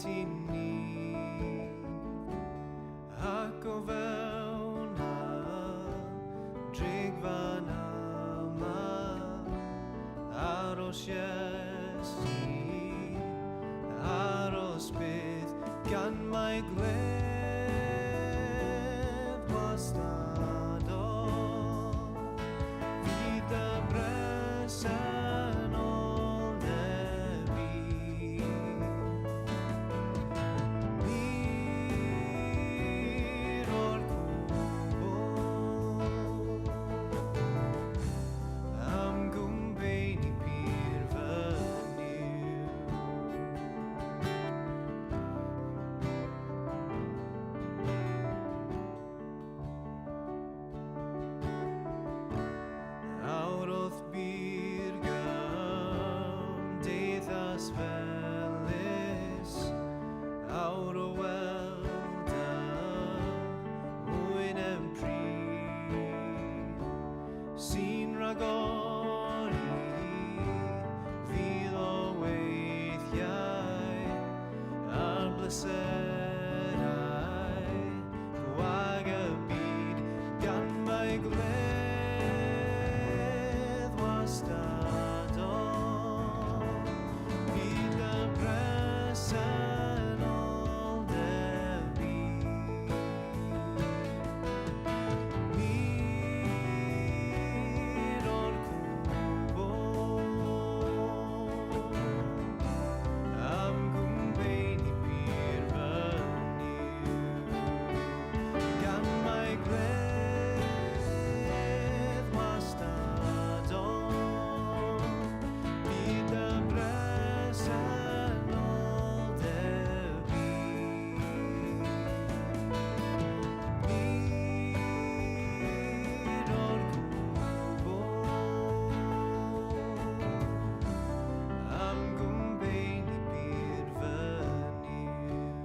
ti ni Ac o fewn y drigfan yma Aros Iesu, aros byth Gan mai gwledd wastadol Fydd dy bresenoldeb i. Mur o'r cwbl am gwmbeini pur fy Nuw. Awr o'th bur gymdeithas felys, awr o weld y wyneb prin, sy'n rhagori fil o weithiau ar bleserau gwag y byd gan mai gwledd wastadol fydd dy bresenoldeb i. Mur o'r cwbl am gwmpeini pur fy Nuw. Gan mai gwledd wastadol Bydd dy bresenoldeb i. Mur o'r cwbl am gwmpeini pur fy Nuw.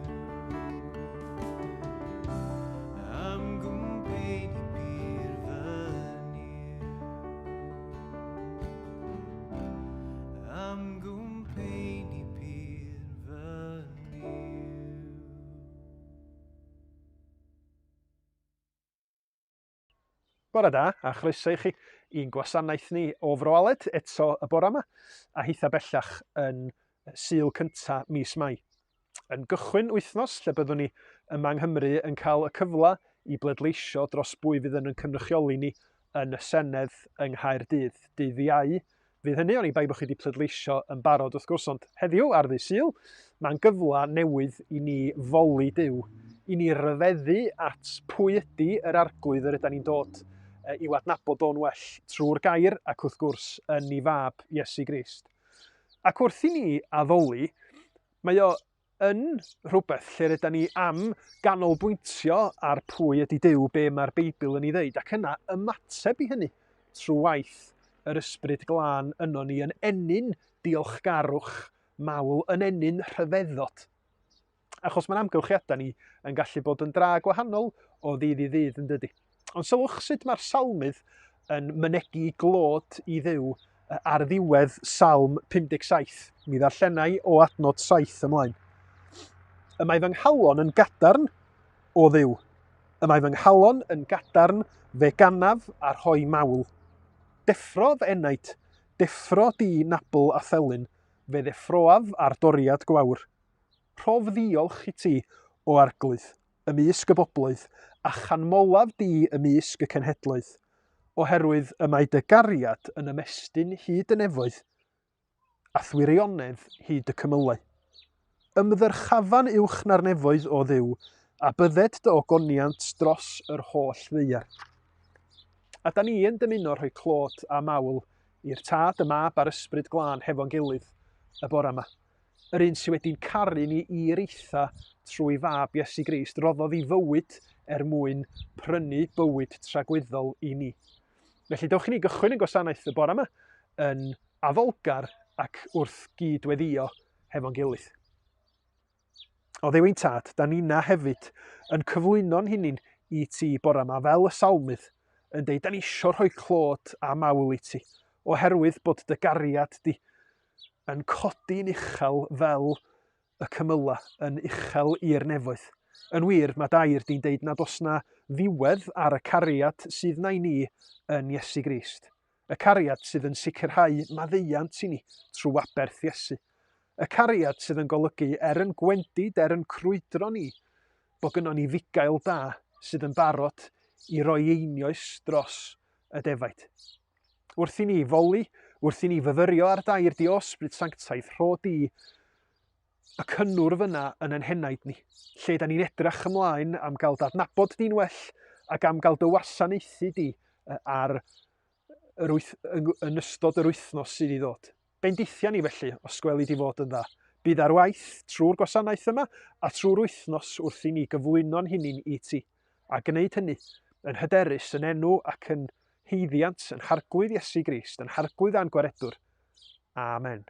Am gwmpeini pur fy Nuw. Am gwmpeini pur fy Nuw. Bore da, a chroeso i chi i'n gwasanaeth ni o Fro Aled eto y bore yma, a hitha bellach yn Sul cynta mis Mai. Yn gychwyn wythnos lle byddwn ni yma yng Nghymru yn cael y cyfle i bledleisio dros bwy fydd yn yn cynrychioli ni yn y Senedd yng Nghaerdydd, dydd Iau Fydd hynny, oni bai bod chi wedi pleidleisio yn barod wrth gwrs, ond heddiw, ar ddydd Sul, mae'n gyfle newydd i ni foli Duw, i ni ryfeddu at pwy ydy yr arglwydd yr yda ni'n dod i'w adnabod o'n well trwy'r gair ac wrth gwrs yn ei fab Iesu Grist. Ac wrth i ni addoli, mae o yn rhywbeth lle rydyn ni am ganolbwyntio ar pwy ydy Duw, be mae'r Beibl yn ei ddeud, ac yna ymateb i hynny trwy waith yr Ysbryd Glân yno ni yn ennyn diolchgarwch mawl, yn ennyn rhyfeddod. Achos mae'n amgylchiadau ni yn gallu bod yn dra gwahanol o ddydd i ddydd yn dydy. Ond sylwch sut mae'r salmydd yn mynegi glod i Dduw ar ddiwedd Salm 57. Mi ddarllenai o adnod 7 ymlaen. Y mae fy nghalon yn gadarn o Dduw. Y mae fy nghalon yn gadarn, fe ganaf a rhoi mawl. Deffro fy enaid, deffro di nabl a thelyn, fe ddeffroaf ar doriad gwawr. Rhof ddiolch i ti, o Arglwydd, ymysg y bobloedd, a chanmolaf di ymysg y cenhedloedd, oherwydd y mae dy gariad yn ymestyn hyd y nefoedd, a'th wirionedd hyd y cymylau. Ymddyrchafan uwch na'r nefoedd, o Dduw, a bydded dy ogoniant dros yr holl ddaear. A da ni yn dymuno rhoi clod a mawl i'r Tad, y Mab a'r Ysbryd Glân hefo'n gilydd y bore yma. Yr un sydd wedi'n caru ni i'r eitha trwy fab Iesu Grist, roddodd ei fywyd er mwyn prynu bywyd tragwyddol i ni. Felly dewch i ni gychwyn yn gwasanaeth y bore yma yn addolgar ac wrth gyd-weddio hefo'n gilydd. O Dduw ein Tad, da ni'na hefyd yn cyflwyno'n hunin i ti bore yma fel y salmydd yn deud, da ni isio rhoi clod a mawl i ti, oherwydd bod dy gariad di yn codi'n uchel fel y cymylau yn uchel i'r nefoedd. Yn wir, mae dair di'n deud nad os na ddiwedd ar y cariad sydd na i ni yn Iesu Grist. Y cariad sydd yn sicrhau maddeuant i ni trwy aberth Iesu. Y cariad sydd yn golygu er yn gwendid, er yn crwydro ni, bod gynnon ni fugail da sydd yn barod i roi einioes dros y defaid. Wrth i ni foli, wrth i ni fyfyrio ar dair di o Ysbryd Sanctaidd, rho di y cynnwrf yna yn ein henaid ni, lle da ni'n edrach ymlaen am gael dadnabod di'n well ac am gael dy wasanaethu di ar yr wyth, yn, yn ystod yr wythnos sydd i ddod. Bendithia ni felly, os gweli di fod yn dda. Bydd ar waith trwy'r gwasanaeth yma a trwy'r wythnos wrth i ni gyflwyno'n hunin i ti, a gwneud hynny yn hyderus yn enw ac yn haeddiant yn Harglwydd Iesu Grist, yn Harglwydd a'n Gwaredwr. Amen.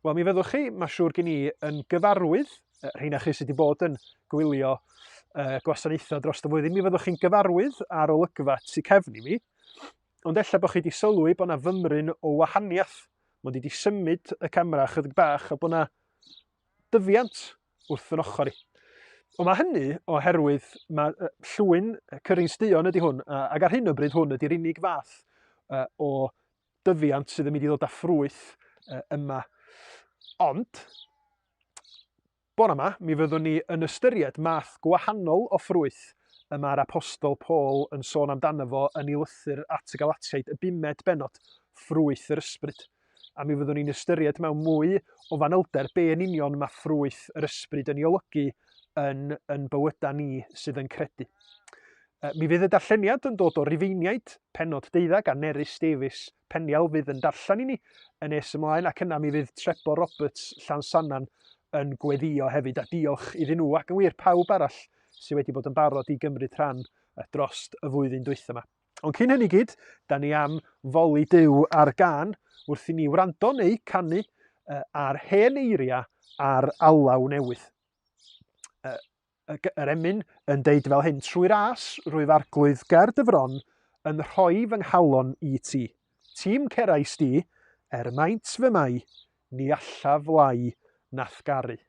Wel, mi fyddwch chi, mae siŵr gen i, yn gyfarwydd, rheina chi sydd wedi bod yn gwylio gwasanaethau dros y flwyddyn, mi fyddwch chi'n gyfarwydd ar olygfa tu cefn i mi, ond ella bod chi wedi sylwi bod yna fymryn o wahaniaeth. Mod i wedi symud y camera chydig bach a bod yna dyfiant wrth yn ochr i. Ond mae hynny oherwydd mae llwyn cyrins duon ydy hwn, ac ar hyn o bryd hwn ydy'r unig fath o dyfiant sydd yn mynd i ddod â ffrwyth yma. Ond, bore yma, mi fyddwn ni yn ystyried math gwahanol o ffrwyth y mae'r apostol Paul yn sôn amdano fo yn ei lythyr at y Galatiaid, y bumed bennod, ffrwyth yr ysbryd. A mi fyddwn ni'n ystyried mewn mwy o fanylder be yn union mae ffrwyth yr ysbryd yn ei olygu yn, yn bywydau ni sydd yn credu. Mi fydd y darlleniad yn dod o Rufeiniaid, pennod deuddag, a Nerys Davies Peniel fydd yn darllen i ni yn nes ymlaen, ac yna mi fydd Trebor Roberts Llansannan yn gweddio hefyd, a diolch iddyn nhw, ac yn wir pawb arall sydd wedi bod yn barod i gymryd rhan dros y flwyddyn dwytha yma. Ond cyn hynny gyd, da ni am foli Duw ar gân wrth i ni wrando neu canu ar hen eiriau a'r alaw newydd. Yr emyn yn deud fel hyn, Trwy ras, rwyf arglwydd ger dy fron, yn rhoi fy nghalon i ti. Tîm cerais di, er maint fy mai, ni allaf lai na'th garu.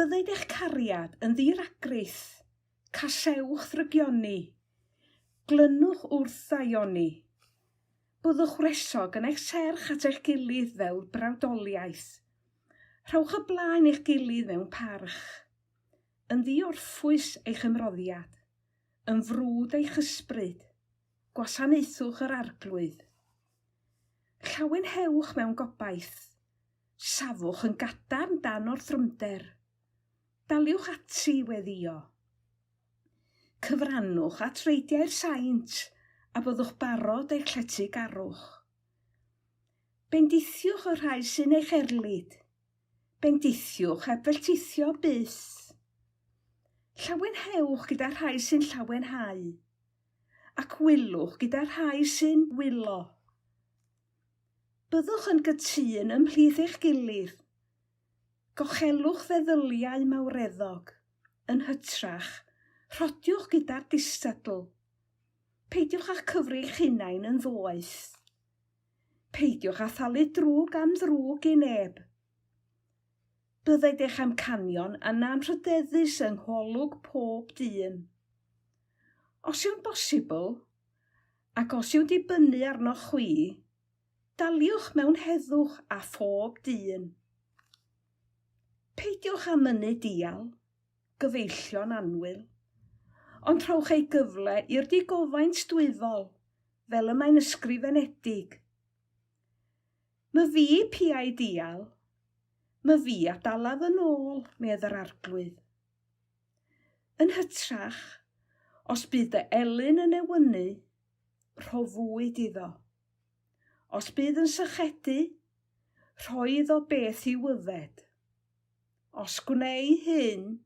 Bydded eich cariad yn ddi-ragrith, casewch ddrygioni, glynwch wrth ddaioni. Byddwch wresog yn eich serch at eich gilydd fel brawdoliaeth. Rhowch y blaen eich gilydd mewn parch. Yn ddi-orffwys eich ymroddiad, yn frwd eich ysbryd, gwasanaethwch yr Arglwydd. Llawenhewch mewn gobaith. Safwch yn gadarn dan orthrymder. Daliwch ati i weddïo. Cyfrannwch at reidiau'r saint a byddwch barod eich lletygarwch. Bendithiwch y rhai sy'n eich erlid. Bendithiwch heb felltithio byth. Llawenhewch gyda'r rhai sy'n llawenhau, ac wylwch gyda'r rhai sy'n wylo. Byddwch yn gytûn ymhlith eich gilydd. Gochelwch feddyliau mawreddog. Yn hytrach, rhodiwch gyda'r distadl. Peidiwch â'ch cyfri eich hunain yn ddoeth. Peidiwch â thalu drwg am ddrwg i neb. Bydded eich amcanion yn anrhydeddus yng ngholwg pob dyn. Os yw'n bosibl, Ac os yw'n dibynnu arnoch chwi, daliwch mewn heddwch â phob dyn. Peidiwch â mynnu dial, gyfeillion annwyl, ond rhowch ei gyfle i'r digofaint dwyfol, fel y mae'n ysgrifenedig. Myfi piau dial, myfi a dalaf yn ôl, medd yr Arglwydd. Yn hytrach, os bydd dy elyn yn newynu, rho fwyd iddo. Os bydd yn sychedu, rhoi iddo beth i'w yfed. Os gwnei hyn,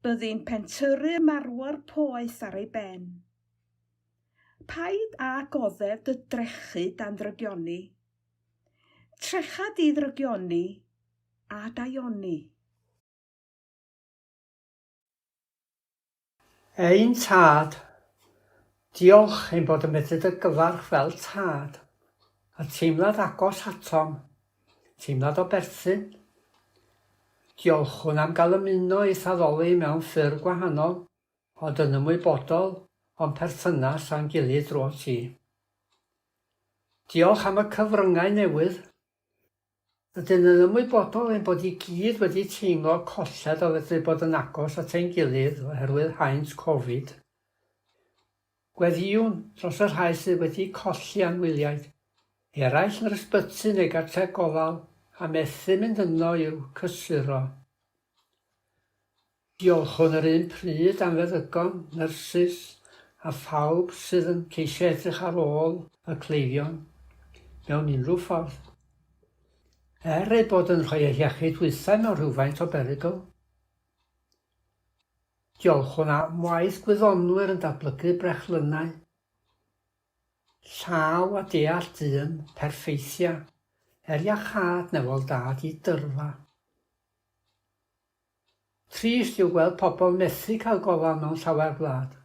byddi'n pentyrru marwor poeth ar ei ben. Paid â goddef dy drechu dan ddrygioni. Trecha di ddrygioni a daioni. Ein Tad, diolch ein bod yn medru dy gyfarch fel Tad, a teimlad agos atom, teimlad o berthyn. Diolchwn am gael ymuno i'th addoli mewn ffyrdd gwahanol, ond yn ymwybodol o'n perthynas â'n gilydd drwy ti. Diolch am y cyfryngau newydd. Rydyn yn ymwybodol ein bod i gyd wedi teimlo colled o fedru bod yn agos at ein gilydd oherwydd haint Covid. Gweddïwn dros y rhai sydd wedi colli anwyliaid, eraill yn yr ysbyty neu gartref gofal a methu mynd yno i'w cysuro. Diolchwn yr un pryd am feddygon, nyrsys a phawb sydd yn ceisio edrych ar ôl y cleifion mewn unrhyw ffordd. Er eu bod yn rhoi eu hiechyd hwythau mewn rhywfaint o berygl. Diolchwn am waith gwyddonwyr yn datblygu brechlynnau. Llaw a deall dyn perffeithia, er iachâd nefol dad i dyrfa. Trist yw gweld pobl methu cael gofal mewn llawer gwlad.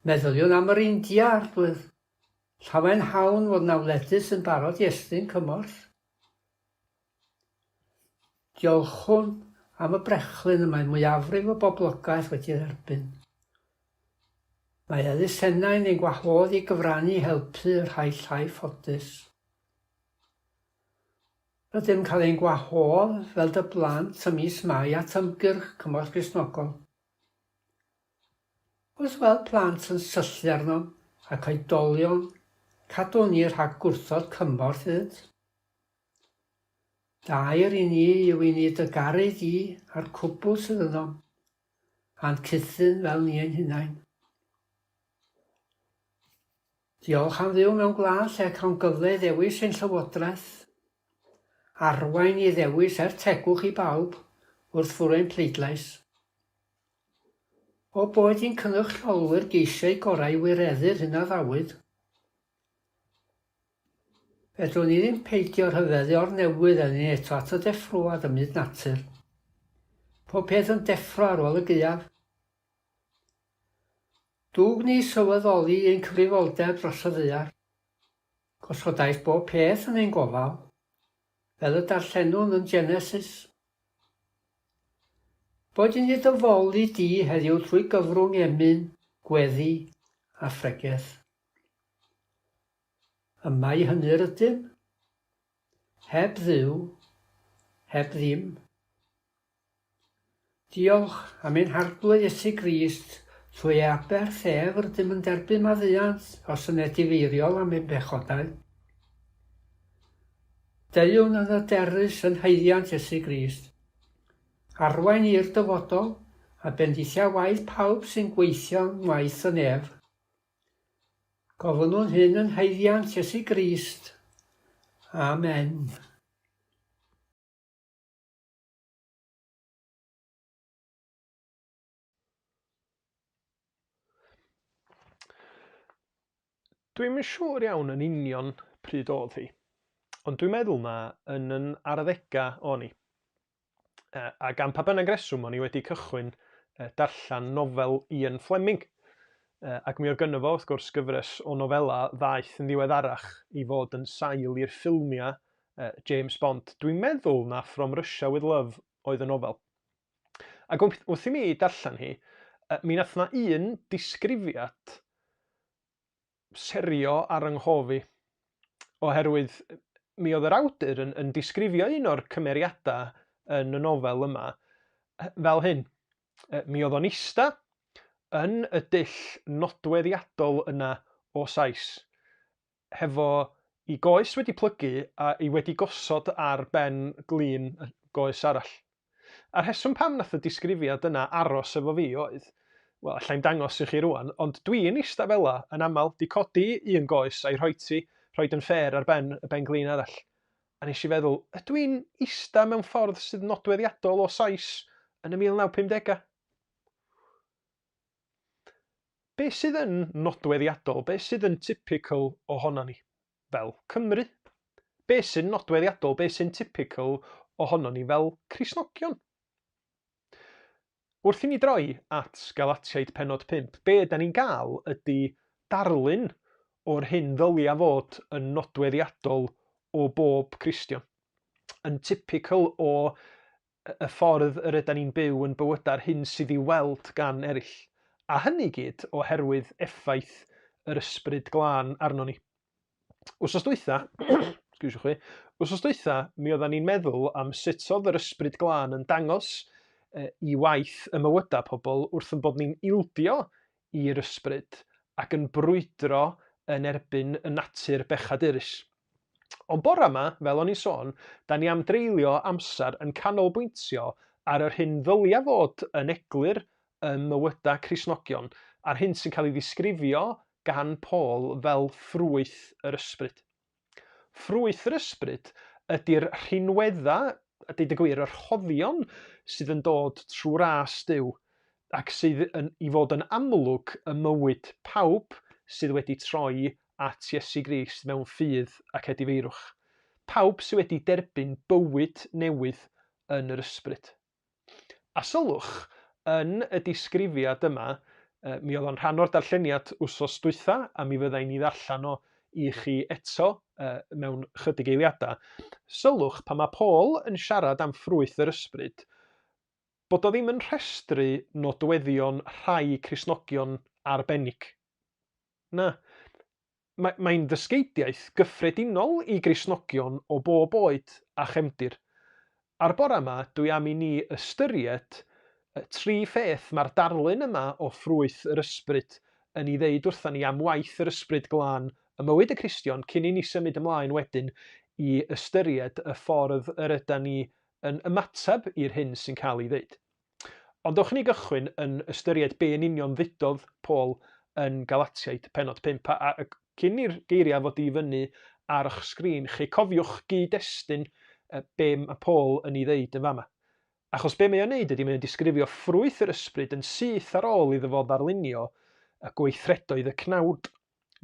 Meddyliwn am yr India, Arglwydd. Llawenhawn fod 'na wledydd sy'n barod i estyn cymorth. Diolchwn am y brechlyn y mae mwyafrif y boblogaeth wedi ei dderbyn. Mae elusennau'n ein gwahodd i gyfrannu i helpu y rhai llai ffodus. Rydym yn cael ein gwahodd fel dy blant ym mis Mai at ymgyrch Cymorth Gristnogol. Wrth weld plant yn syllu arnom ac oedolion, cadwn ni rhag gwrthod cymorth iddynt. Dair i ni yw i ni dy garu di a'r cwbl sydd ynom, a'n cythyn fel ni ein hunain. Diolch am fyw mewn gwlad lle cawn gyfle i ddewis ein llywodraeth, arwain i ddewis er tegwch i bawb wrth fwrw ein pleidlais. O boed i'n cynrychiolwyr geisio eu gorau i wireddu'r hyn a addawyd. Fedrwn ni ddim peidio rhyfeddu o'r newydd eleni eto at y deffroad ym myd natur. Pob peth yn deffro ar ôl y gaeaf. Dwg ni sylweddoli ein cyfrifoldeb dros y ddaear. Gosodais bob peth yn ein gofal, fel y darllenwn yn Genesis. Boed i ni dy foli di heddiw trwy gyfrwng emyn, gweddi a phregeth. Y mae hynny yr ydym. Heb Dduw, heb ddim. Diolch am ein Harglwydd Iesu Grist, trwy ei aberth ef rydym yn derbyn maddeuant os yn edifeiriol am ein pechodau. Deuwn yn hyderus yn haeddiant Iesu Grist. Arwain i'r dyfodol, a bendithia waith pawb sy'n gweithio yng ngwaith y nef. Gofynnwn hyn yn haeddiant Iesu Grist. Amen. Dwi'm yn siŵr iawn yn union pryd oedd hi, ond dwi'n meddwl na yn yn arddegau o'n i. Ac am pa bynnag reswm o'n i wedi cychwyn darllen nofel Ian Fleming. Ac mi oedd gynno fo, wrth gwrs, gyfres o nofelau ddaeth yn ddiweddarach i fod yn sail i'r ffilmiau James Bond. Dwi'n meddwl na From Russia With Love oedd y nofel. Ac wrth i mi darllen hi, mi nath 'na un disgrifiad serio ar 'y nghof i, oherwydd mi oedd yr awdur yn, yn disgrifio un o'r cymeriadau yn y nofel yma fel hyn. Mi oedd o'n ista yn y dull nodweddiadol yna o Sais, hefo 'i goes wedi plygu a'i wedi gosod ar ben glin y goes arall. A'r rheswm pam nath y disgrifiad yna aros efo fi oedd, wel, alla i'm dangos i chi rwan, ond dwi'n ista fela yn amal, 'di codi un goes a'i rhoi ti, rhoid yn ffêr ar ben y ben glin arall. A nes i feddwl, ydw i'n ista mewn ffordd sydd nodweddiadol o Sais yn y 1950au? Be sydd yn nodweddiadol, be sydd yn typical ohonon ni fel Cymry? Be sy'n nodweddiadol, be sy'n typical ohonon ni fel Cristnogion? Wrth i ni droi at Galatiaid pennod 5, be da ni'n gael ydy darlun o'r hyn ddylia fod yn nodweddiadol o bob Cristion. Yn typical o y ffordd yr ydan ni'n byw yn bywydau'r hyn sydd i'w weld gan eraill, a hynny i gyd oherwydd effaith yr Ysbryd Glân arnon ni. Wsos dwytha, sgwisiwch fi, wsos dwytha mi oeddan ni'n meddwl am sut oedd yr Ysbryd Glân yn dangos i waith y mywydau pobl wrth yn bod ni'n ildio i'r Ysbryd ac yn brwydro yn erbyn y natur bechadurus. Ond bore yma, fel o'n i'n sôn, da ni am dreulio amser yn canolbwyntio ar yr hyn ddylia fod yn eglur ym mywydau Cristnogion, a'r hyn sy'n cael ei ddisgrifio gan Paul fel ffrwyth yr Ysbryd. Ffrwyth yr Ysbryd ydy'r rhinweddau, a deud y gwir, y rhoddion sydd yn dod trwy ras Duw, ac sydd yn, i fod yn amlwg ym mywyd pawb sydd wedi troi at Iesu Grist mewn ffydd ac edifeirwch. Pawb sydd wedi derbyn bywyd newydd yn yr ysbryd. A sylwch, yn y disgrifiad yma, mi oedd o'n rhan o'r darlleniad wsos dwytha, a mi fydda i'n ei ddarllen o i chi eto mewn chydig eiliadau. Sylwch, pan mae Paul yn siarad am ffrwyth yr ysbryd, bod o ddim yn rhestru nodweddion rhai Cristnogion arbennig. Na. Mae, mae'n ddysgeidiaeth gyffredinol i Gristnogion o bob oed a chefndir. A'r bore yma, dwi am i ni ystyried y tri pheth mae'r darlun yma o ffrwyth yr Ysbryd yn ei ddeud wrtha ni am waith yr Ysbryd Glân ym mywyd y Cristion cyn i ni symud ymlaen wedyn i ystyried y ffordd yr ydan ni yn ymateb i'r hyn sy'n cael ei ddeud. Ond dewch i ni gychwyn yn ystyried be yn union ddudodd Paul yn Galatiaid pennod 5. A, a, cyn i'r geiriau fod i fyny ar eich sgrin chi, cofiwch gyd-destun be mae Paul yn ei ddeud yn fama. Achos be mae o'n neud ydy mae o'n disgrifio ffrwyth yr ysbryd yn syth ar ôl iddo fo ddarlunio y gweithredoedd y cnawd.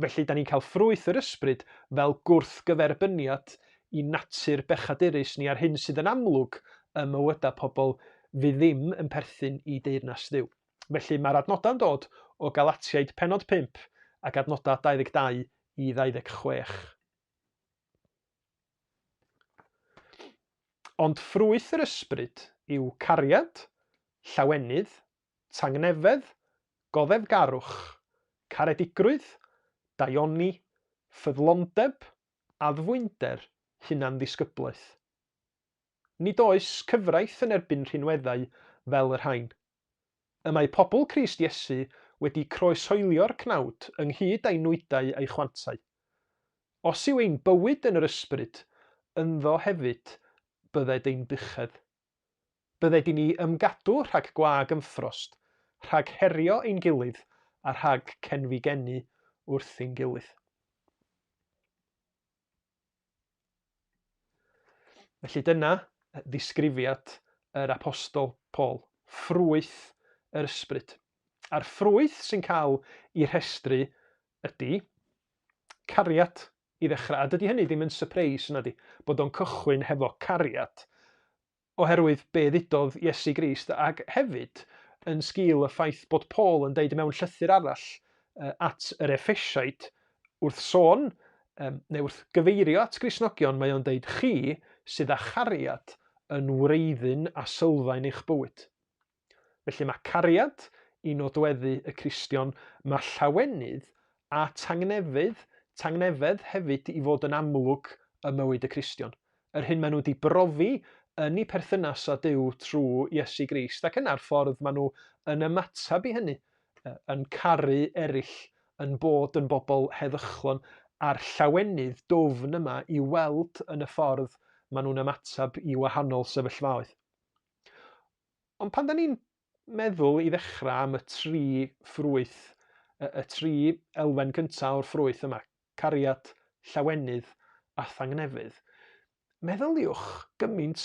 Felly, da ni'n cael ffrwyth yr ysbryd fel gwrthgyferbyniad i natur bechadurus ni a'r hyn sydd yn amlwg ym mywydau pobl fydd ddim yn perthyn i deyrnas Dduw. Felly, mae'r adnodau'n dod o Galatiaid pennod 5 ac adnodau 22 i 26. Ond ffrwyth yr ysbryd yw cariad, Llawenydd, tangnefedd, goddefgarwch, caredigrwydd, daioni, ffyddlondeb, addfwynder, hunanddisgyblaeth. Nid oes cyfraith yn erbyn rhinweddau fel y rhain. Y mae pobl Crist Iesu wedi croeshoelio'r cnawd ynghyd â'i nwydau a'i chwantau. Os yw ein bywyd yn yr ysbryd, ynddo hefyd bydded ein buchedd. Bydded i ni ymgadw rhag gwag ymffrost, rhag herio ein gilydd a rhag cenfigennu wrth ein gilydd. Felly dyna ddisgrifiad yr apostol Paul, ffrwyth yr ysbryd. A'r ffrwyth sy'n cael ei rhestru ydy cariad i ddechrau. A dydy hynny ddim yn sypreis yna di, bod o'n cychwyn hefo cariad. oherwydd be ddudodd Iesu Grist, ac hefyd yn sgil y ffaith bod Paul yn deud mewn llythyr arall at yr Effesiaid, wrth sôn, neu wrth gyfeirio at Gristnogion, mae o'n deud chi sydd â chariad yn wreiddyn a sylfaen eich bywyd. Felly mae cariad i nodweddu y Cristion, mae llawenydd a tangnefedd, tangnefedd hefyd i fod yn amlwg ym mywyd y Cristion. Yr hyn maen nhw wedi brofi yn eu perthynas â Duw trwy Iesu Grist, ac yna'r ffordd maen nhw yn ymateb i hynny, yn caru eraill, yn bod yn bobl heddychlon, a'r llawenydd dwfn yma i weld yn y ffordd maen nhw'n ymateb i wahanol sefyllfaoedd. Ond pan da ni'n meddwl i ddechrau am y tri ffrwyth, y, y tri elfen cyntaf o'r ffrwyth yma, cariad, llawenydd a thangnefydd, meddyliwch gymaint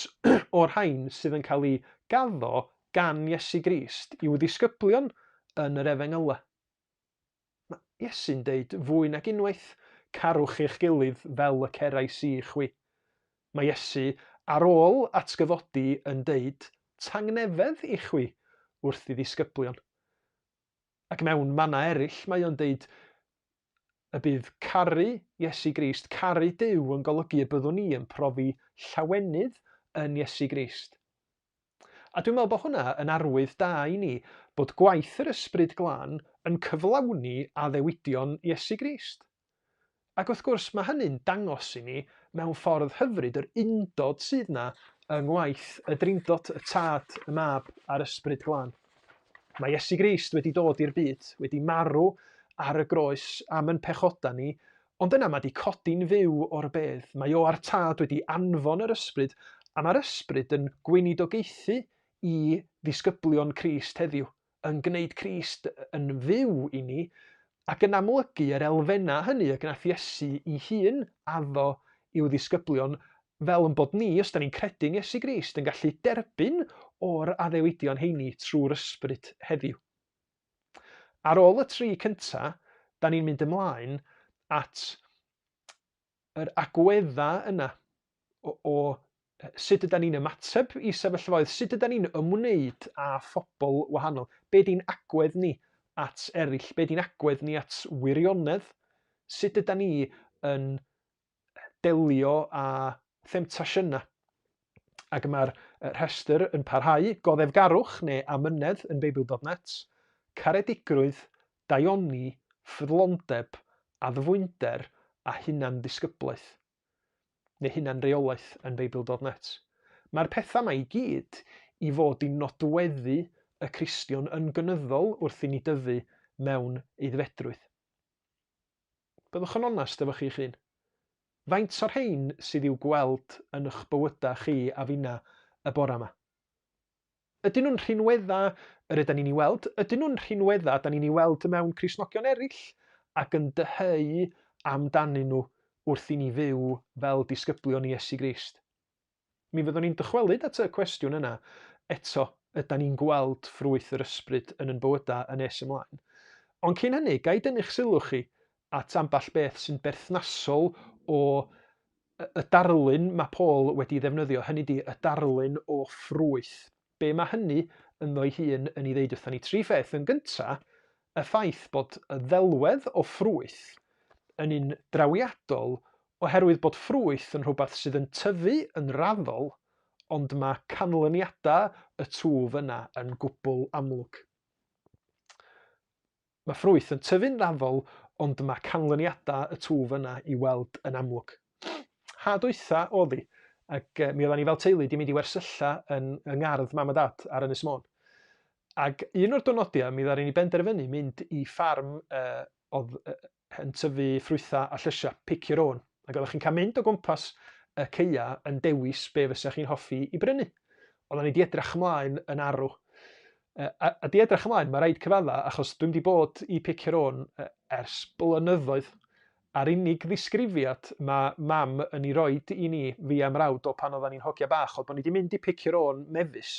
o'r rhain sydd yn cael ei gaddo gan Iesu Grist i'w ddisgyblion yn yr Efengylau. Mae Iesu'n deud fwy nag unwaith, Carwch eich gilydd fel y cerais i chwi. Mae Iesu, ar ôl atgyfodi, yn deud, Tangnefedd i chwi wrth ei ddisgyblion. Ac mewn mannau eraill mae o'n deud y bydd caru Iesu Grist, caru Duw yn golygu y byddwn ni yn profi llawenydd yn Iesu Grist. A dwi'n meddwl bod hwnna yn arwydd da i ni bod gwaith yr Ysbryd Glân yn cyflawni addewidion Iesu Grist. Ac wrth gwrs mae hynny'n dangos i ni mewn ffordd hyfryd yr undod sydd 'na yng ngwaith y Drindod, y Tad, y Mab a'r Ysbryd Glân. Mae Iesu Grist wedi dod i'r byd, wedi marw ar y groes am yn pechodau ni, Ond yna mae 'di codi'n fyw o'r bedd. Mae o a'r Tad wedi anfon yr Ysbryd, a mae'r Ysbryd yn gweinidogaethu i ddisgyblion Crist heddiw, yn gwneud Crist yn fyw i ni, ac yn amlygu yr elfennau hynny y gwnaeth Iesu ei hun addo i'w ddisgyblion, fel yn bod ni, os da ni'n credu'n Iesu Grist, yn gallu derbyn o'r addewidion heini trwy'r Ysbryd heddiw. Ar ôl y tri cynta, da ni'n mynd ymlaen at yr agweddau yna o, o sut yda ni'n ymateb i sefyllfaoedd, sut yda ni'n ymwneud â phobl wahanol, be di'n agwedd ni at eraill, be di'n agwedd ni at wirionedd, sut yda ni yn delio â themtasiynau. Ac mae'r rhestr yn parhau, goddefgarwch neu amynedd yn Beibl.net, caredigrwydd, daioni, ffyddlondeb, addfwynder a hunan-ddisgyblaeth, neu hunan-reolaeth yn Beibl.net. Mae'r pethau yma i gyd i fod i nodweddu y Cristion yn gynyddol wrth i ni dyfu mewn aeddfedrwydd. Byddwch yn onest efo chi'ch hun. Faint o'r rhein sydd i'w gweld yn ych bywydau chi a finna y bore yma? Ydyn nhw'n rhinweddau yr ydan ni'n ei weld? Ydyn nhw'n rhinweddau da ni'n ei weld mewn Cristnogion eraill ac yn dyheu amdanyn nhw wrth i ni fyw fel disgyblion i Iesu Grist? Mi fyddwn ni'n dychwelyd at y cwestiwn yna eto, ydan ni'n gweld ffrwyth yr ysbryd yn yn bywydau yn nes ymlaen? Ond cyn hynny, ga i dynnu'ch sylw chi at ambell beth sy'n berthnasol o y darlun mae Paul wedi ddefnyddio, hynny di y darlun o ffrwyth. Be mae hynny ynddo'i hun yn ei ddeud wrthon ni? Tri pheth. Yn gynta, y ffaith bod y ddelwedd o ffrwyth yn un drawiadol oherwydd bod ffrwyth yn rhywbeth sydd yn tyfu yn raddol, ond mae canlyniadau y twf yna yn gwbl amlwg. Mae ffrwyth yn tyfu'n raddol, ond mae canlyniadau y twf yna i weld yn amlwg. Ha dwytha oedd hi, ac mi oeddan ni fel teulu 'di mynd i wersylla yn yng ngardd mam a dad ar Ynys Môn. Ac un o'r diwrnodiau mi ddaru ni benderfynu mynd i ffarm uh, oedd uh, yn tyfu ffrwythau a llysiau, pick your own. Ac oeddech chi'n cael mynd o gwmpas y caeau yn dewis be fysa chi'n hoffi i brynu. Oedden ni 'di edrych ymlaen yn arw. Uh, a, a di edrych ymlaen, mae rhaid cyfadda, achos dwi'n di bod i pick your own ers blynyddoedd. A'r unig ddisgrifiad mae mam yn ei roid i ni, fi a mrawd, o pan oedden ni'n hogia bach, oedd bod ni wedi mynd i pick your own mefus,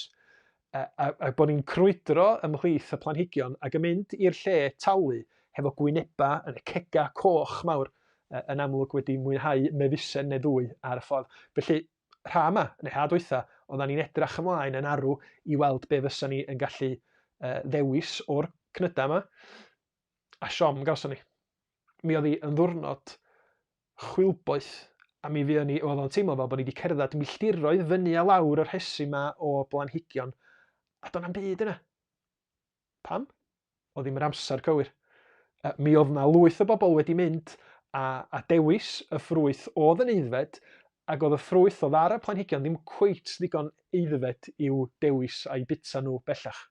a, a, a bod ni'n crwydro ymhlith y planhigion ac yn mynd i'r lle talu hefo gwyneba yn y cega coch mawr, yn amlwg wedi mwynhau mefusen neu ddwy ar y ffordd. Felly, rha yma, neu ha dwytha, oeddan ni'n edrach ymlaen yn arw i weld be fysa ni yn gallu uh, ddewis o'r cnydau yma. A siom gawson ni. Mi oedd hi yn ddwrnod chwilboeth a mi fuon ni, oedd o'n teimlo fel bod ni wedi cerdded milltiroedd fyny a lawr y rhesi yma o blanhigion, a do'n na'm byd yna. Pam? Oedd ddim yr amser cywir. Mi oedd na lwyth o bobl wedi mynd a, a dewis y ffrwyth oedd yn aeddfed, ac oedd y ffrwyth oedd ar y planhigion ddim cweit ddigon aeddfed i'w dewis a'i bita nhw bellach.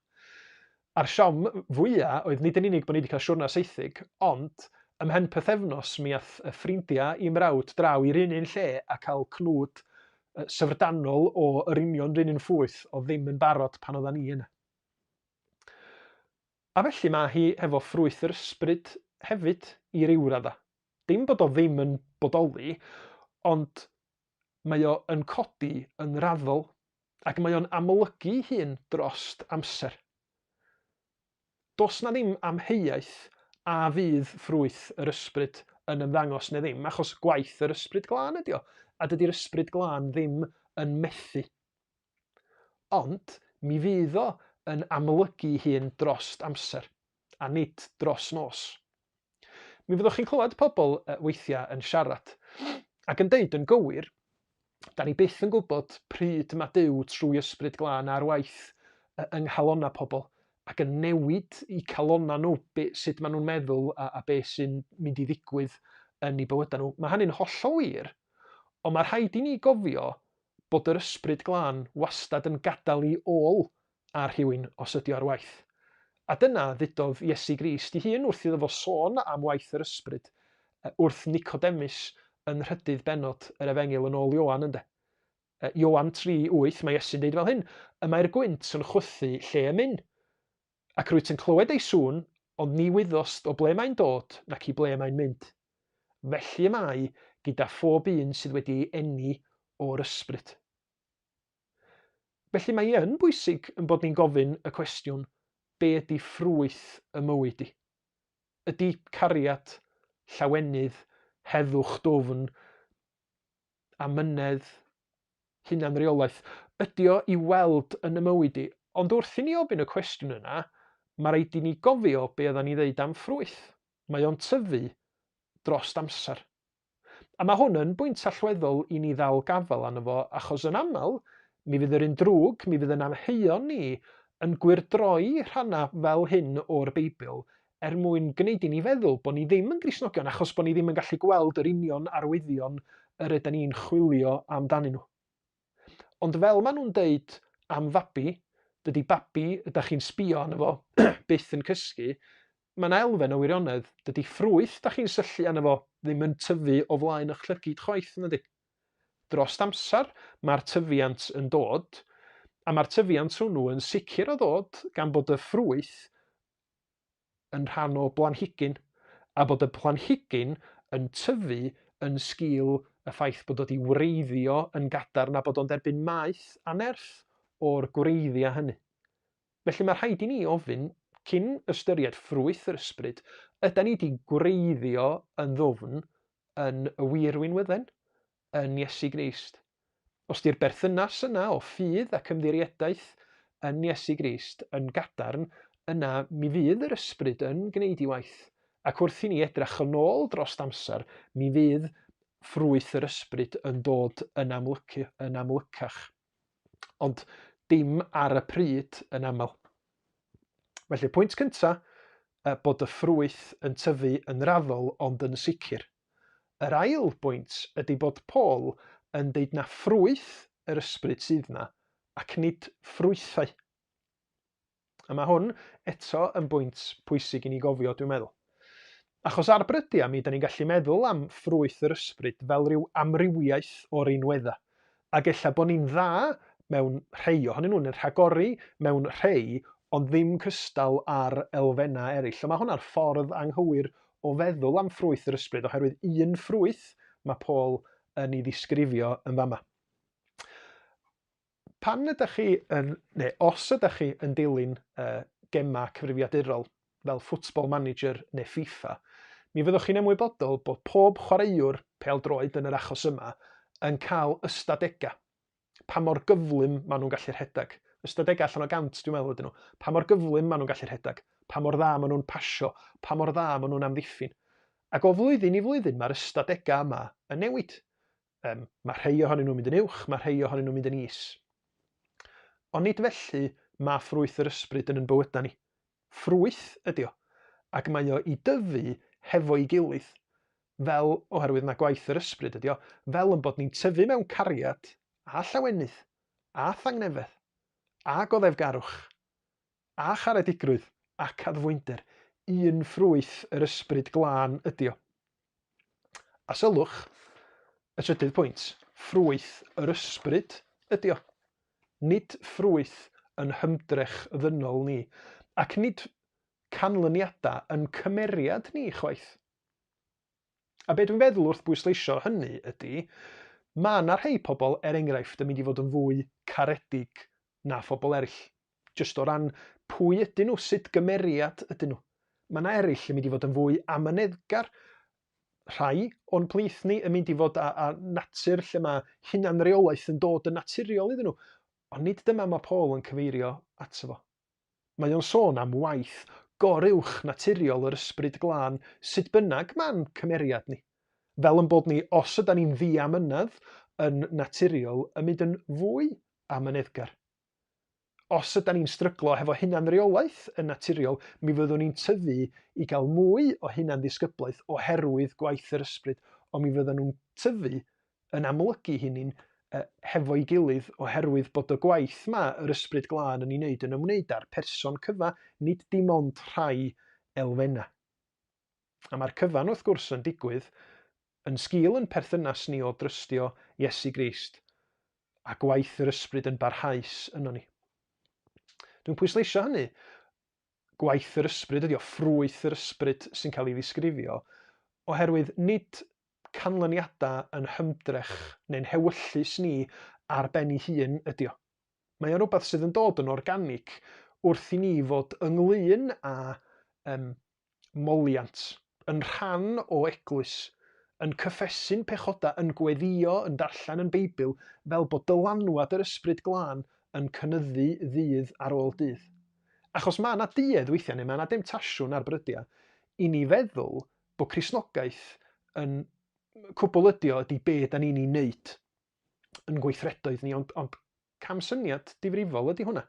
A'r siom fwya oedd nid yn unig bod ni wedi cael siwrna seithug, ond ymhen pythefnos mi ath y ffrindia i mrawd draw i'r un un lle a cael cnwd syfrdanol o yr union 'run un ffwyth oedd ddim yn barod pan oeddan ni yna. A felly mae hi hefo ffrwyth yr ysbryd hefyd i ryw radda. Dim bod o ddim yn bodoli, ond mae o yn codi yn raddol ac mae o'n amlygu'i hun drost amser. Does 'na ddim amheuaeth a fydd ffrwyth yr Ysbryd yn ymddangos neu ddim, achos gwaith yr Ysbryd Glân ydi o, a dydi'r Ysbryd Glân ddim yn methu. Ond mi fydd o yn amlygu'i hun drost amser, a nid dros nos. Mi fyddwch chi'n clywed pobl weithiau yn siarad ac yn deud yn gywir, da ni byth yn gwybod pryd mae Duw trwy Ysbryd Glân ar waith yng nghalonnau pobl ac yn newid i calonnau nhw, be, sut maen nhw'n meddwl a, a be sy'n mynd i ddigwydd yn eu bywydau nhw. Mae hynny'n hollol wir, ond mae rhaid i ni gofio bod yr Ysbryd Glân wastad yn gadael ei ôl ar rhywun os ydy o ar waith. A dyna ddudodd Iesu Grist ei hun wrth iddo fo sôn am waith yr Ysbryd wrth Nicodemus yn nhrydydd bennod yr Efengyl yn ôl Ioan, ynde? Ioan 3, 8, mae Iesu'n deud fel hyn, Y mae'r gwynt yn chwythu lle y myn, ac rwyt yn clywed ei sŵn, ond ni wyddost o ble mae'n dod nac i ble mae'n mynd. Felly y mae gyda phob un sydd wedi ei eni o'r Ysbryd. Felly mae hi yn bwysig yn bod ni'n gofyn y cwestiwn, be ydy ffrwyth y mywyd i? Ydy cariad, llawenydd, heddwch dwfn, amynedd, hunanreolaeth, ydy o i weld yn y mywyd i? Ond wrth i ni ofyn y cwestiwn yna, mae rhaid i ni gofio be oeddan ni ddeud am ffrwyth. Mae o'n tyfu drost amser. A mae hwn yn bwynt allweddol i ni ddal gafael arno fo, achos yn aml, mi fydd yr un drwg, mi fydd yn amheuon ni yn gwyrdroi rhannau fel hyn o'r Beibl er mwyn gwneud i ni feddwl bod ni ddim yn Gristnogion achos bod ni ddim yn gallu gweld yr union arwyddion yr ydan ni'n chwilio amdanyn nhw. Ond fel maen nhw'n deud am fabi, dydy babi ydych chi'n sbio arno fo byth yn cysgu, mae yna elfen o wirionedd, dydy ffrwyth da chi'n syllu arno fo ddim yn tyfu o flaen eich llygid chwaith, nadi? Drost amser, mae'r tyfiant yn dod, a mae'r tyfiant hwnnw yn sicr o ddod gan bod y ffrwyth yn rhan o blanhigyn, a bod y planhigyn yn tyfu yn sgil y ffaith bod o wedi wreiddio yn gadarn a bod o'n derbyn maeth a nerth o'r gwreiddiau hynny. Felly mae rhaid i ni ofyn, cyn ystyried ffrwyth yr ysbryd, ydan ni wedi gwreiddio yn ddwfn yn y wir winwydden, yn Iesu Grist? Os di'r berthynas yna o ffydd ac ymddiriedaeth yn Iesu Grist yn gadarn, yna mi fydd yr ysbryd yn gwneud ei waith. Ac wrth i ni edrach yn ôl drost amser, mi fydd ffrwyth yr ysbryd yn dod yn amlycu, yn amlycach. Ond dim ar y pryd yn aml. Felly, pwynt cyntaf, bod y ffrwyth yn tyfu yn raddol ond yn sicr. Yr ail bwynt ydy bod Paul yn deud na ffrwyth yr ysbryd sydd 'na ac nid ffrwythau. A mae hwn eto yn bwynt pwysig i ni gofio, dwi'n meddwl. Achos ar brydiau mi ydan ni'n gallu meddwl am ffrwyth yr ysbryd fel rhyw amrywiaeth o rinweddau. Ac ella bod ni'n dda mewn rhei ohonyn nhw, neu'n rhagori mewn rhei, ond ddim cystal ar elfennau eraill. So mae hwnna'r ffordd anghywir o feddwl am ffrwyth yr ysbryd, oherwydd un ffrwyth mae Paul yn ei ddisgrifio yn fama. Pan ydych chi yn, neu os ydych chi yn dilyn uh, gemau cyfrifiadurol fel Football Manager neu FIFA, mi fyddwch chi'n ymwybodol bod pob chwaraewr pêl-droed yn yr achos yma yn cael ystadegau. Pa mor gyflym maen nhw'n gallu rhedeg. Ystadegau allan o gant, dwi'n meddwl ydyn nhw. Pa mor gyflym maen nhw'n gallu rhedeg. Pa mor dda maen nhw'n pasio. Pa mor dda maen nhw'n amddiffyn. Ac o flwyddyn i flwyddyn mae'r ystadegau yma yn newid. Um, mae rhai ohonyn nhw'n mynd yn uwch, mae rhai ohonyn nhw'n mynd yn is. Ond nid felly mae ffrwyth yr ysbryd yn yn bywydau ni. Ffrwyth ydy o, ac mae o i dyfu hefo'i gilydd, fel oherwydd na gwaith yr ysbryd ydy o, fel yn bod ni'n tyfu mewn cariad a llawenydd a thangnefedd a goddefgarwch a charedigrwydd ac addfwynder, un ffrwyth yr ysbryd glân ydy o. A sylwch, y trydydd pwynt, ffrwyth yr ysbryd ydy o. Nid ffrwyth yn hymdrech ddynol ni, ac nid canlyniadau yn cymeriad ni chwaith. A be dwi'n feddwl wrth bwysleisio hynny ydy, mae yna rhai pobl, er enghraifft, yn mynd i fod yn fwy caredig na phobl eraill. Jyst o ran pwy ydyn nhw, sut gymeriad ydyn nhw. Mae yna eraill yn mynd i fod yn fwy amyneddgar. Rhai o'n plith ni yn mynd i fod â, â natur lle mae hunanreolaeth yn dod yn naturiol iddyn nhw. Ond nid dyma mae Paul yn cyfeirio ato fo. Mae o'n sôn am waith goruwch naturiol yr Ysbryd Glân sut bynnag ma'n cymeriad ni. Fel yn bod ni, os ydan ni'n ddiamynedd yn naturiol, yn mynd yn fwy amyneddgar. Os ydan ni'n stryglo hefo hunanreolaeth yn naturiol, mi fyddwn ni'n tyfu i gael mwy o hunanddisgyblaeth oherwydd gwaith yr Ysbryd, ond mi fyddan nhw'n tyfu yn amlygu hynny'n hefo'i gilydd oherwydd bod y gwaith ma yr Ysbryd Glân yn ei wneud yn ymwneud â'r person cyfa, nid dim ond rhai elfennau. A mae'r cyfan wrth gwrs yn digwydd yn sgil yn perthynas ni o drystio Iesu Grist a gwaith yr Ysbryd yn barhaus yno ni. Dwi'n pwysleisio hynny gwaith yr ysbryd ydi o, ffrwyth yr ysbryd sy'n cael ei ddisgrifio, oherwydd nid canlyniadau yn hymdrech neu'n hewyllys ni ar ben ei hun ydi o. Mae o'n rhywbeth sydd yn dod yn organig wrth i ni fod ynglyn â um, moliant, yn rhan o eglwys, yn cyffesu'n pechodau, yn gweddïo, yn darllen yn Beibl, fel bod dylanwad yr Ysbryd Glân yn cynyddu ddydd ar ôl dydd. Achos mae yna duedd weithiau, neu mae yna demtasiwn ar brydiau, i ni feddwl bod Cristnogaeth yn cwbl ydi o ydi be da ni'n ei wneud yn gweithredoedd ni, ond, ond camsyniad difrifol ydi hwnna.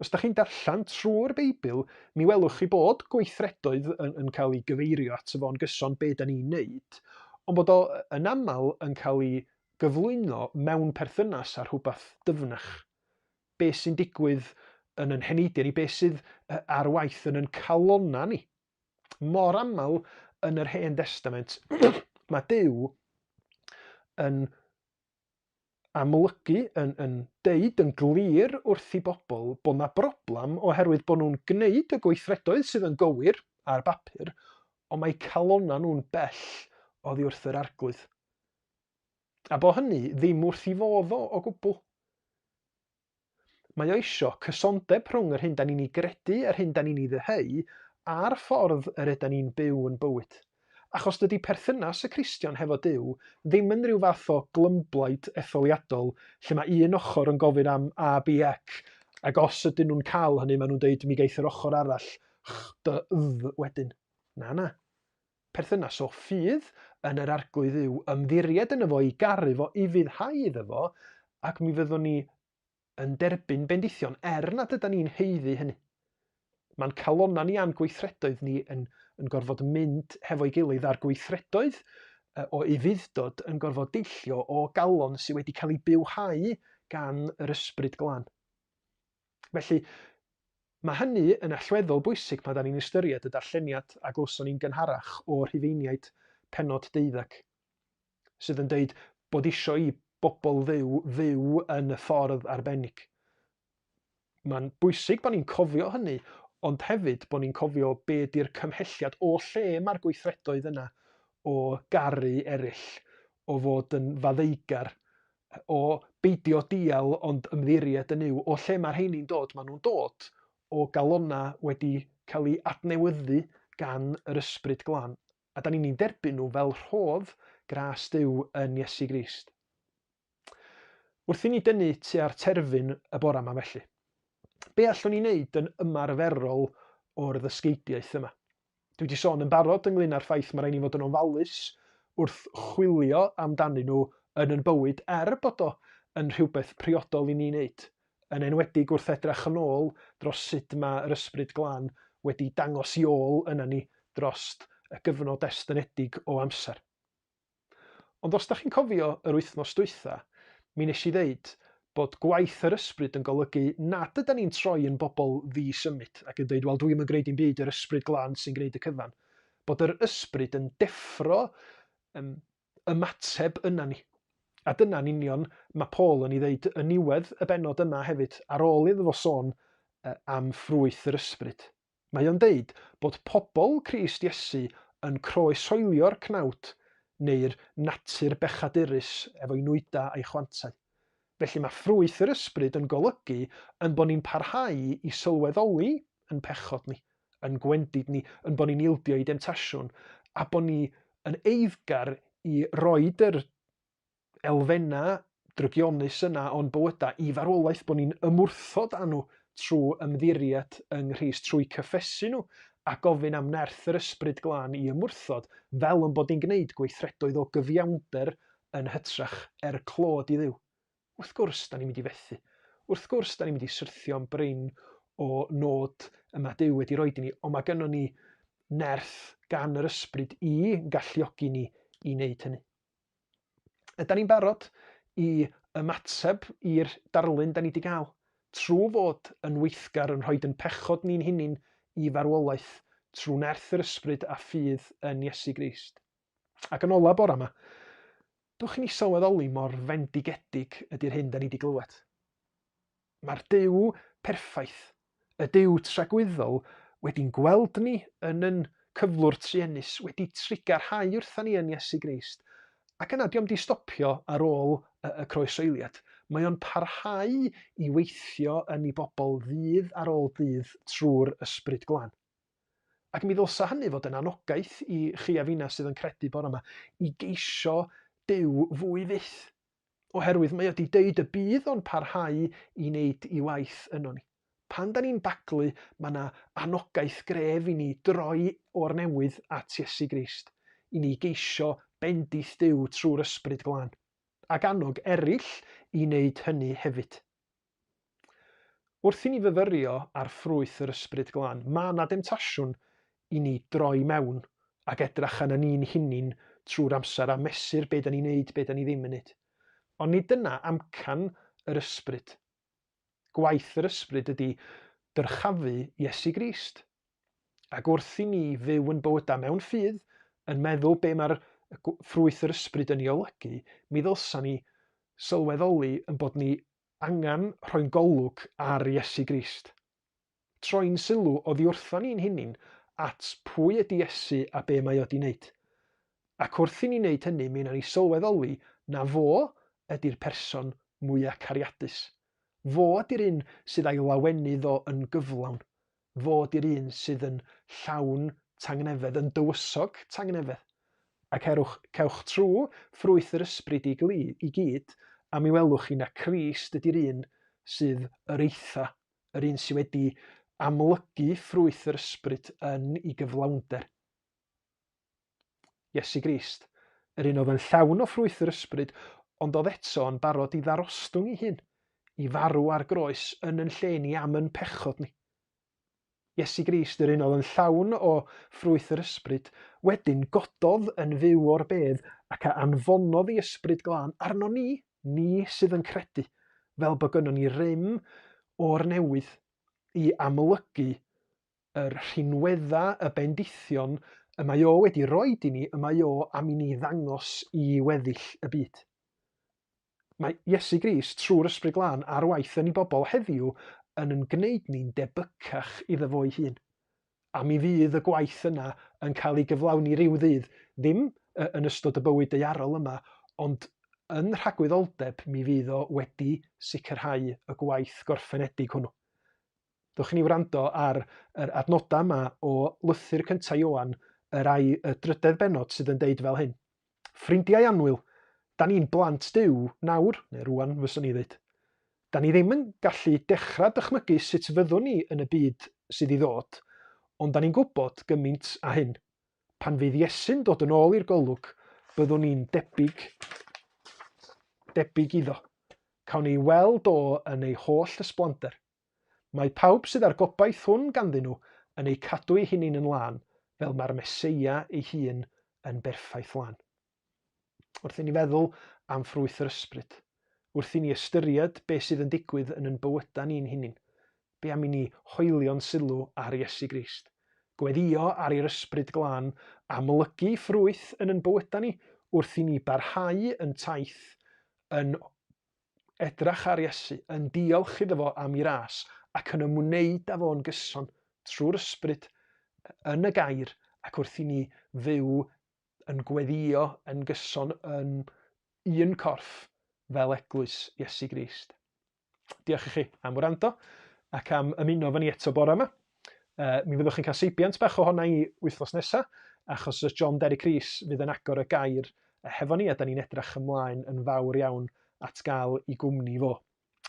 Os da chi'n darllen trwy'r Beibl, mi welwch chi bod gweithredoedd yn, yn cael ei gyfeirio ato fo'n gyson be da ni'n wneud, ond bod o yn aml yn cael ei gyflwyno mewn perthynas â rhywbeth dyfnach. Be sy'n digwydd yn yn heneidiau ni, be sydd ar waith yn yn calonnau ni. Mor aml yn yr Hen Destament, mae Duw yn amlygu, yn, yn deud yn glir wrth i bobl bod na broblem oherwydd bod nhw'n gwneud y gweithredoedd sydd yn gywir ar bapur, ond mae calonnau nhw'n bell oddi wrth yr arglwydd. A bod hynny ddim wrth i fodd o o gwbl. Mae o isio cysondeb rhwng yr hyn da ni'n ei gredu, yr hyn da ni'n ei ddyheu, a'r ffordd yr yda ni'n byw yn bywyd. Achos dydy perthynas y Cristion hefo Duw ddim yn rhyw fath o glymblaid etholiadol lle mae un ochr yn gofyn am A, B, C, ac os ydyn nhw'n cael hynny maen nhw'n deud mi geith yr ochr arall ch, d, dd wedyn. Na, na. Perthynas o ffydd yn yr Arglwydd yw ymddiried yno fo, i garu fo, i fuddhau iddo fo, ac mi fyddwn ni yn derbyn bendithion er nad ydan ni'n haeddu hynny. Mae'n calonnau ni a'n gweithredoedd ni yn, yn gorfod mynd hefo'i gilydd a'r gweithredoedd o ufudd-dod yn gorfod deillio o galon sydd wedi cael ei bywhau gan yr Ysbryd Glân. Felly, mae hynny yn allweddol bwysig pan da ni'n ystyried y darlleniad a glywson ni'n gynharach o Rhufeiniaid pennod deuddeg, sydd yn deud bod isio i bobl Dduw fyw yn y ffordd arbennig. Mae'n bwysig bod ni'n cofio hynny, ond hefyd bod ni'n cofio be di'r cymhelliad o lle mae'r gweithredoedd yna o garu eraill, o fod yn faddeugar, o beidio dial ond ymddiried yn Nuw, o lle mae'r rheini'n dod? Maen nhw'n dod o galonnau wedi cael eu adnewyddu gan yr Ysbryd Glân. A da ni'n eu derbyn nhw fel rhodd gras Duw yn Iesu Grist. Wrth i ni dynnu tua'r terfyn y bore yma felly, be allwn ni wneud yn ymarferol o'r ddysgeidiaeth yma? Dwi wedi sôn yn barod ynglyn â'r ffaith mae rhaid ni fod yn ofalus wrth chwilio amdanyn nhw yn yn bywyd er bod o yn rhywbeth priodol i ni wneud, yn enwedig wrth edrach yn ôl dros sut mae yr Ysbryd Glân wedi dangos i ôl yna ni dros y gyfnod estynedig o amser. Ond os da chi'n cofio yr wythnos dwytha, mi nes i ddeud bod gwaith yr ysbryd yn golygu nad yda ni'n troi yn bobl ddi-symud ac yn dweud, wel, dwi'm yn gwneud dim byd, yr ysbryd glân sy'n gwneud y cyfan. Bod yr ysbryd yn deffro um, ymateb yna ni. A dyna'n union mae Paul yn ei ddeud yn niwedd y bennod yma hefyd, ar ôl iddo fo sôn am ffrwyth yr ysbryd. Mae o'n deud bod pobl Crist Iesu yn croeshoelio'r cnawd neu'r natur bechadurus efo'i nwydau a'i chwantau. Felly mae ffrwyth yr Ysbryd yn golygu yn bod ni'n parhau i sylweddoli yn pechod ni, yn gwendid ni, yn bod ni'n ildio i demtasiwn, a bod ni yn eiddgar i roid yr elfennau drygionus yna o'n bywydau i farwolaeth, bod ni'n ymwrthod â nhw trwy ymddiried yng Nghrist, trwy cyffesu nhw a gofyn am nerth yr Ysbryd Glân i ymwrthod, fel yn bod ni'n gwneud gweithredoedd o gyfiawnder yn hytrach, er clod i Dduw. Wrth gwrs, da ni'n mynd i fethu. Wrth gwrs, da ni'n mynd i syrthio'n brin o nod y mae Duw wedi rhoi i ni, ond mae gynnon ni nerth gan yr Ysbryd i galluogi ni i wneud hynny. Ydan ni'n barod i ymateb i'r darlun da ni wedi gael? Trwy fod yn weithgar yn rhoi yn pechod ni'n hunin i farwolaeth trwy nerth yr ysbryd a ffydd yn Iesu Grist. Ac yn ola bora yma, dwch i ni sylweddoli mor fendigedig ydy'r hyn da ni wedi glywed. Mae'r Duw perffaith, y Duw tragwyddol, wedi'n gweld ni yn yn cyflwr truenus, wedi trugarhau wrtha ni yn Iesu Grist. Ac yna, dio'm di stopio ar ôl y, y croesoeliad. Mae o'n parhau i weithio yn ei bobl ddydd ar ôl dydd trwy'r Ysbryd Glân. Ac mi ddylsa hynny fod yn anogaeth i chi a finna sydd yn credu bore yma i geisio Duw fwy fyth. Oherwydd mae o 'di deud y bydd o'n parhau i wneud 'i waith yno ni. Pan 'da ni'n baglu, mae 'na anogaeth gref i ni droi o'r newydd at Iesu Grist, i ni geisio bendith Duw trwy'r Ysbryd Glân, ac annog eraill i wneud hynny hefyd. Wrth i ni fyfyrio ar ffrwyth yr Ysbryd Glân, mae 'na demtasiwn i ni droi mewn ac edrach arna ni'n hunin trwy'r amser a mesur be 'da ni'n neud, be 'da ni ddim yn neud. Ond nid dyna amcan yr Ysbryd. Gwaith yr Ysbryd ydi dyrchafu Iesu Grist. Ac wrth i ni fyw yn bywydau mewn ffydd, yn meddwl be mae'r ffrwyth yr Ysbryd yn ei olygu, mi ddylsa ni sylweddoli yn bod ni angen rhoi'n golwg ar Iesu Grist. Troi'n sylw oddi wrthon ni'n hunin at pwy ydy Iesu a be mae o 'di wneud. Ac wrth i ni wneud hynny, mi wnawn ni sylweddoli na fo ydy'r person mwya cariadus. Fo ydy'r un sydd a'i lawenydd o yn gyflawn. Fo ydy'r un sydd yn llawn tangnefedd, yn dywysog tangnefedd. Ac erwch, cewch trwy ffrwyth yr ysbryd i, gli, i gyd, a mi welwch chi na Crist ydy'r un sydd yr eitha, yr un sydd wedi amlygu ffrwyth yr ysbryd yn ei gyflawnder. Iesu Grist, yr un oedd yn llawn o ffrwyth yr ysbryd, ond oedd eto yn barod i ddarostwng ei hun, i farw ar groes yn yn lle ni am yn pechod ni. Iesu Grist, yr un oedd yn llawn o ffrwyth yr Ysbryd, wedyn gododd yn fyw o'r bedd ac a anfonodd ei Ysbryd Glân arno ni, ni sydd yn credu, fel bod gynnon ni rym o'r newydd i amlygu yr rhinweddau, y bendithion y mae o wedi roed i ni, y mae o am i ni ddangos i weddill y byd. Mae Iesu Grist, trwy'r Ysbryd Glân, ar waith yn ei bobl heddiw yn yn gwneud ni'n debycach iddo fo'i hun. A mi fydd y gwaith yna yn cael ei gyflawni ryw ddydd, ddim yn ystod y bywyd daearol yma, ond yn rhagwyddoldeb mi fydd o wedi sicrhau y gwaith gorffenedig hwnnw. Dewch i ni wrando ar yr adnodau yma o lythyr cyntaf Ioan, yr ai, y drydedd bennod sydd yn deud fel hyn. Ffrindiau annwyl, da ni'n blant Duw nawr, neu rwan fyswn i ddweud. Da ni ddim yn gallu dechrau dychmygu sut fyddwn ni yn y byd sydd i ddod, ond da ni'n gwybod gymaint â hyn. Pan fydd Iesu'n dod yn ôl i'r golwg, byddwn ni'n debyg, debyg iddo. Cawn ei weld o yn ei holl ysblander. Mae pawb sydd â'r gobaith hwn ganddyn nhw yn eu cadw eu hunain yn lân, fel mae'r Meseia ei hun yn berffaith lân. Wrth i ni feddwl am ffrwyth yr Ysbryd, wrth i ni ystyried be sydd yn digwydd yn yn bywydau ni'n hunain, be am i ni hoelio'n sylw ar Iesu Grist? Gweddïo ar i'r Ysbryd Glân amlygu ffrwyth yn yn bywydau ni wrth i ni barhau yn taith yn edrach ar Iesu, yn diolch iddo fo am ei ras, ac yn ymwneud â fo'n gyson trwy'r Ysbryd yn y gair, ac wrth i ni fyw yn gweddïo yn gyson yn un corff fel eglwys Iesu Grist. Diolch i chi am wrando ac am ymuno efo ni eto bore yma. Mi fyddwch chi'n cael seibiant bach ohona i wythnos nesa, achos y John Derek Rees fydd yn agor y gair hefo ni, a da ni'n edrach ymlaen yn fawr iawn at gael i gwmni fo.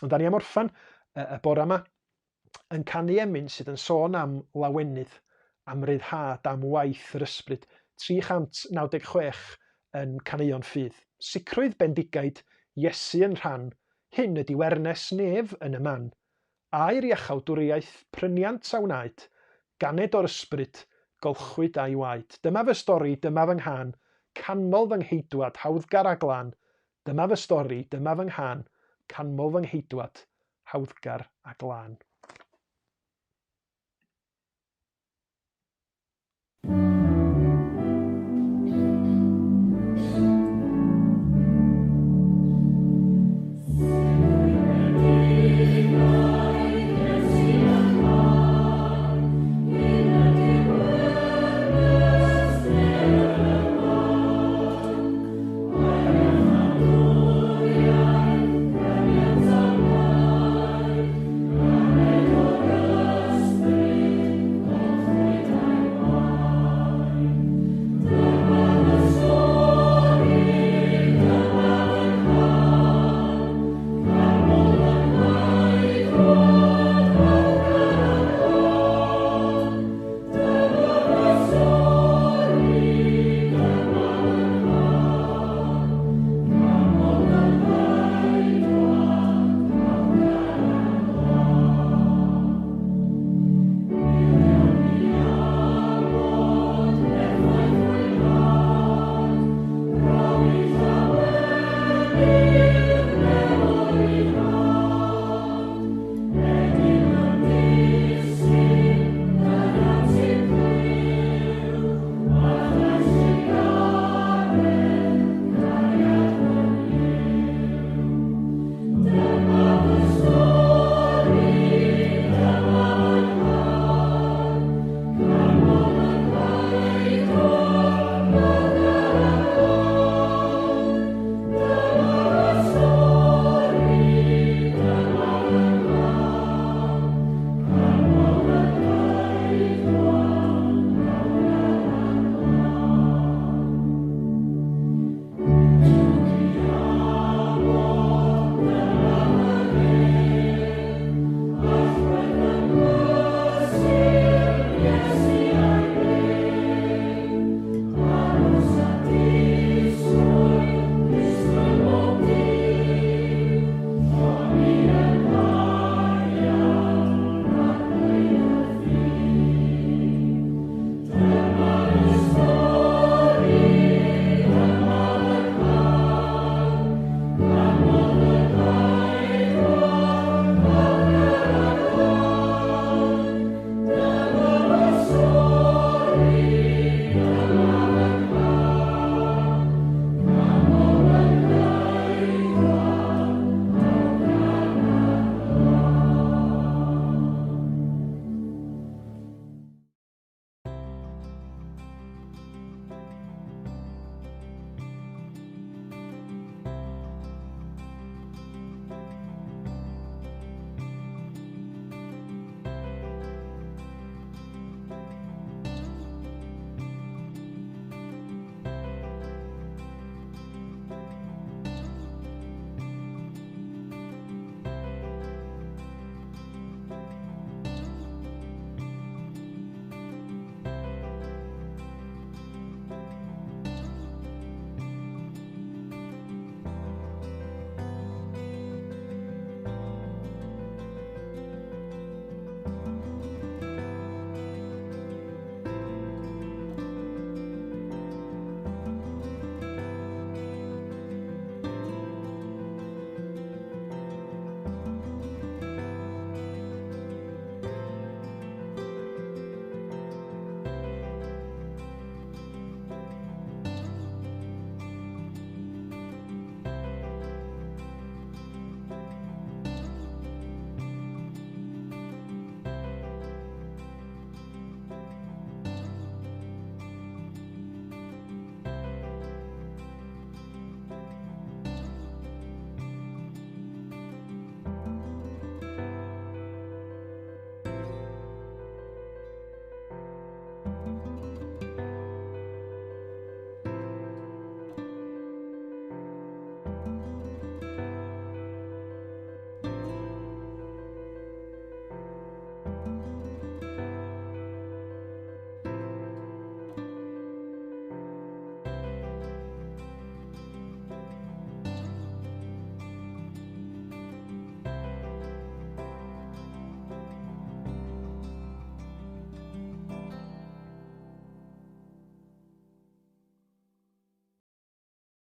Ond da ni am orffan y bore yma yn canu emyn sydd yn sôn am lawenydd, am ryddhad, am waith yr ysbryd, 396 yn Caneuon Ffydd. Sicrwydd bendigaid, Iesu yn rhan, hyn ydi wernes nef yn y man. Aur iachawdwriaeth, pryniant a wnaed, ganed o'r ysbryd, golchwyd â'i waed. Dyma fy stori, dyma fy nghân, canmol fy ngheidwad, hawddgar a glân. Dyma fy stori, dyma fy nghân, canmol fy ngheidwad, hawddgar a glân.